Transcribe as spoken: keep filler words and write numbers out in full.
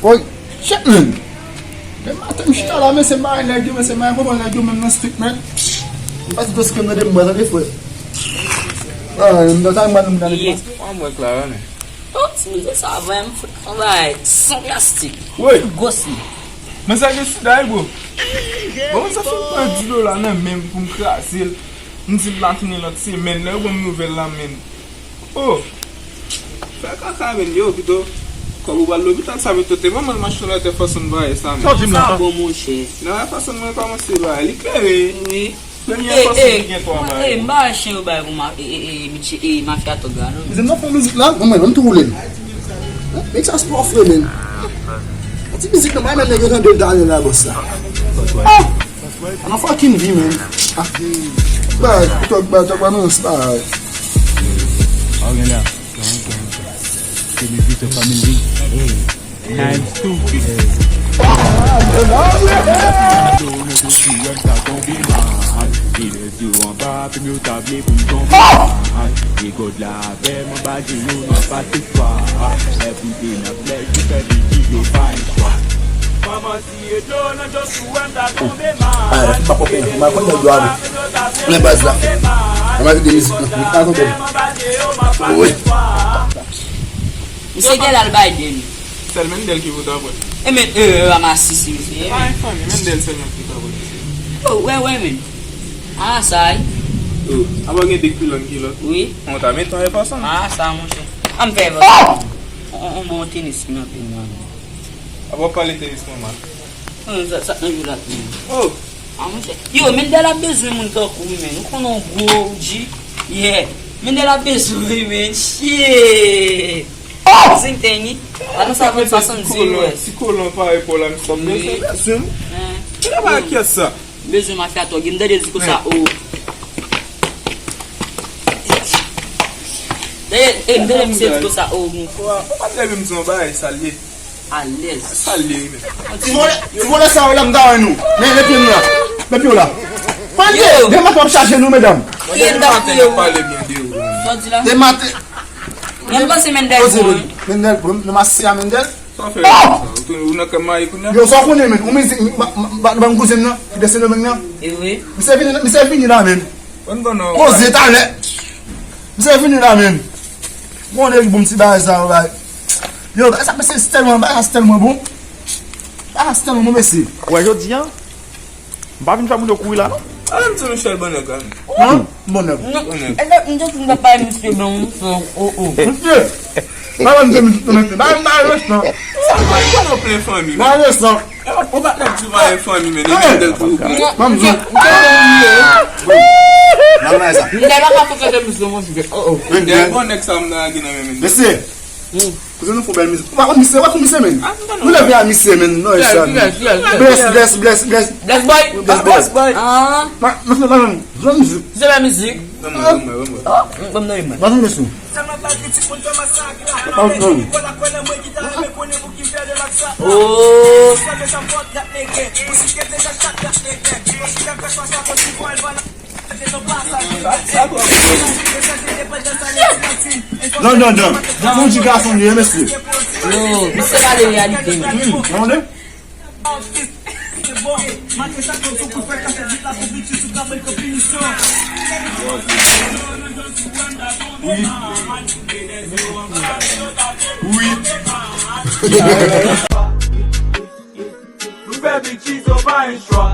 Oy, shit, man. Demen maten, m chita la, men se bay nèg yo, men se bay konprann nèg yo, menm nan street, man. M pase doske m nan de mwa, tande, frè. Ah, m nan tan mwa, nou nan de mwa. Mwen, mwen, Clara, men. Oh, ti mizè sa vrèman fou. Yon bagay san plastik. Wi. Gòs li. Men sa gen sida, wi, bro. Bon, sa fin pran di dola nan men m pou m kraze l. M di l la tounen lòt semèn. Lè yo ban m nouvèl la, men. Oh! Fè kaka, men, yo, pito. Kòb ou pral lopital, sa pito te manman l mache nan tè fason bagay sa, men. Sa w di m la? Sa bon, monchè. Nan fason mwen kòmanse bagay, li klere. Wi. Premye fason ki gen twa bagay. E, m pa wè chen yo bay pou ma, e, e, e, Mitch, e, mafya tòg la, non. Mezanmi, nan fon mizik la, bon, mwen, mwen tou woule l. Mix sa twò fre, men. Yon ti mizik nan, mwen, men nèg yo tande l talè la, bòs la. Oh! An fucking vi, man. Ah. Bay, tòk, bay, tòk, bay, non, se pa. Times two. Yo anba, fim yo ta vle pou m tonbe. E God la avè m anba je yo nan pase fwa. Everyday nan flèch, yo fè videyo pa yon chwa. Manman siye dlo nan dlo sou wè m ta tonbe mal. Ay, pa konprann, pa konprann dlo a. Nan baz la. Nan baz de mizik, nan. Mizik la tonbe. Wi. Misye gen lal Biden. Sèl Mendel ki pou ta pran. E men, e, e, a masisi, misye. E pa yon fanmi, Mendel sèlman ki pou ta pran, misye. Oh, wè, wè, men. A, sa, wi. Oh, apa gen de kilòn kilòt? Wi. Mwen ta met yon efòsan. A, sa, monchè. An m fè efòsan. On, on, on bon tenis ki nan peyi a. Apa w pale tenis nòmal? Sa, sa, nan jou la. Oh! Ah, monchè. Yo, Mendel ap bezwen moun tankou w, men. Ou konnen w gwo, ou G. Yeah. Mendel ap bezwen, men. Shit. Oh! Zinteni. Avan sa, vin swasanndiz, ti kolon, wè. Ti kolon parèy pa w la, misye ap bezwen, bezwen. Hein. Ki travay ak pyès sa? Bezwen mafya tòg. M tande di konsa, oh. Dèyè, eh, m tande misye di konsa, oh. Ou pa t leve m di yon bagay, sa l ye. Alèz. Sa l ye, men. Ti vòlè, ti vòlè sa yo la, m ta wè nou. Men, men pye m la. Men pye w la. Pran de, de maten w ap chaje nou, medam. Demen maten n ap pale byen de ou. Sa w di la? Demen maten. Mwen panse Mendel bon, wi. Mendel, bon, nou mase a Mendel. Sa fè sa? Ou tou, ou nan kè mayi kounye a? Yo, sa w konnen, men. Ou mizik, m, m, m, m, m kouzen nan, ki de Sendomeng nan. E vre? Misye vini, misye vini la, men. Poze talè. Misye vini la, men. Bon, de bon ti bagay sa, yo, bay. Yo, bagay sa, mesye, se tèlman, bagay sa, se tèlman bon. Bagay sa, se tèlman bon, mesye. Wè, jodi a, m pa vin fè moun yo kouri la, non. A, m di Michel bon nèg, an. Hein? Bon nèg. Bon nèg. E, m te fin pa pale misye, bon, oh, oh. Misye, pa ban m de minit, non, mesye. Ba m, ba m respè. Sa m pa konnen w plen fanmi, men. Ba m respè. Ou pa t nèg di w pa gen fanmi, men, e Mendel tou ou plen. Ban m di w. Nan sa. Mendel pa ka frekante misye, monchè. Oh, oh. Mendel bon nèg sa m nan lage nan men Mendel. Mesye. Kote nou fè bèl mizik. Ou pa konn misye, ou pa konn misye, men. Nou leve a misye, men. Non, e sa. Bless, bless, bless, bless. Bless boy. Bless boy. Bless boy. Ah. Ma, ma, ma, ma, jwenn mizik. Se la mizik. Ban m nan, ban m nan. Ban m nan, ban m nan. Ban m nan, mesye. Oh. Non, non, non. Jan moun di gason li ye, mesye. Yo, misye pale reyalite, wi. Hmm, tande? Wi. Wi. Nou fè bitches, yo pa gen chwa.